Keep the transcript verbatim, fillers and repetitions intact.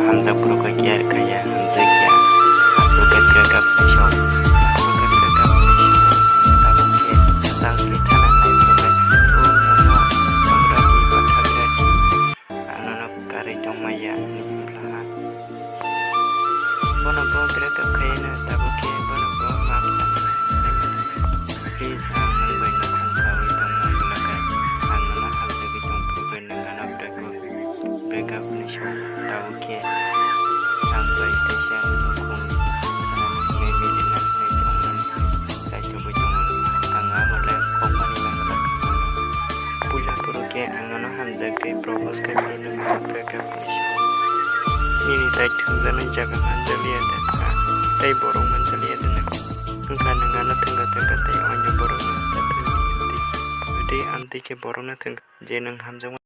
Hamjak borok khe care khaiya, hamjakya. Aswk khe breakup ni song. Aswk khe breakup ni song. Tabuk khe chwng twi thana nai borok khe, o nono, tongra di, bathakra di. Ang nono karwi tongmaya, ani himlaha. Bono bo breakup khaiya no, tabuk khe bono bo maaf sana. Please, ang nwng bai nokhung kaui tongma himlakha. Ang nono hamjagwi tongphuru bai nwng ano breakup. Breakup ni song tabuk khe ang bai teisa nukhung sanani hwnwi milinani hwnwi tongmani kaichugwi tongo. Ang abo le kokmani bagwi kha mano. Puila phuru khe ang nono hamjagwi propose khaimani nwng breakup ni song. Nini tai thwngjaknai jaga manjaliya de, tei borok manjaliya de nwng. Wngkha nwng ano thwngkha thwngkha tei onyo borokno ta thwngdi, amtwi, tei amtwi khe borokno thwngkha je nwng hamjakma.